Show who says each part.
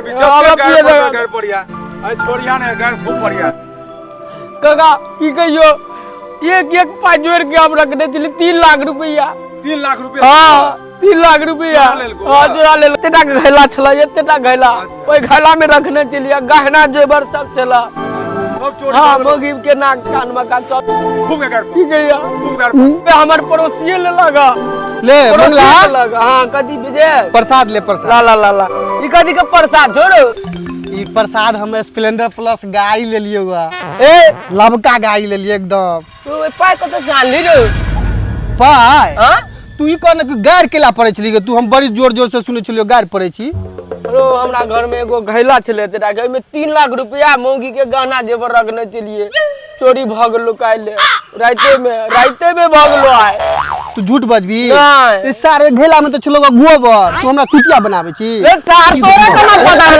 Speaker 1: हमरा पिए दे।
Speaker 2: गाड़ बढ़िया अरे छोड़िया ने गाड़ खूब बढ़िया।
Speaker 1: काका, की कहियो, एक एक पाई जोड़ के हम रखने छली, 3 लाख रुपया।
Speaker 2: 3 लाख रुपया?
Speaker 1: हाँ, 3 लाख रुपया।
Speaker 2: चोरा लेलको?
Speaker 1: हाँ, चोरा लेल। एतेटा घैला छलै, एतेटा घैला। ओहि घैला में रखने छलियै, गहना जेवर सब छलै।
Speaker 2: सब चोरी?
Speaker 1: हाँ, मौगी के नाक कान मकान सब।
Speaker 2: खूब गाड़।
Speaker 1: की कहिया?
Speaker 2: खूब गाड़।
Speaker 1: हमर पड़ोसिए लेलक हँ।
Speaker 3: ले।
Speaker 1: पड़ोसिए
Speaker 3: मंगला।
Speaker 1: लेलक। हाँ, कथी विजय?
Speaker 3: प्रसाद ले, प्रसाद।
Speaker 1: ला ला ला ला, ई कथी के प्रसाद छोड़ो?
Speaker 3: ई प्रसाद, हम स्प्लेंडर प्लस गाड़ी लेलियो गा।
Speaker 1: ए!
Speaker 3: लबका गाड़ी लेलिए एकदम।
Speaker 1: तू ई पाइ कतऽ से आनली रे?
Speaker 3: पाइ?
Speaker 1: हाँ।
Speaker 3: तू ई कह ने कि गारि केला पड़ै छली गे तू? हम बड़ी जोर जोर से सुनै छलियो, गारि पड़ै छी।
Speaker 1: रो, हमरा घर में एगो घैला छलै तेरा के, ओहिमे 3 लाख रुपया, मौगी के गहना जेवर रखने छलियै। चोरी भऽ गेलो काल्हि राइते में, राइते में भऽ गेलो आइ।
Speaker 3: तू झूठ बजबी?
Speaker 1: नहि।
Speaker 3: ई सारे घैला में तऽ छलो गोबर, तू हमरा चुटिया बनाबै छी?
Speaker 1: रे सार, तोरा केना पता?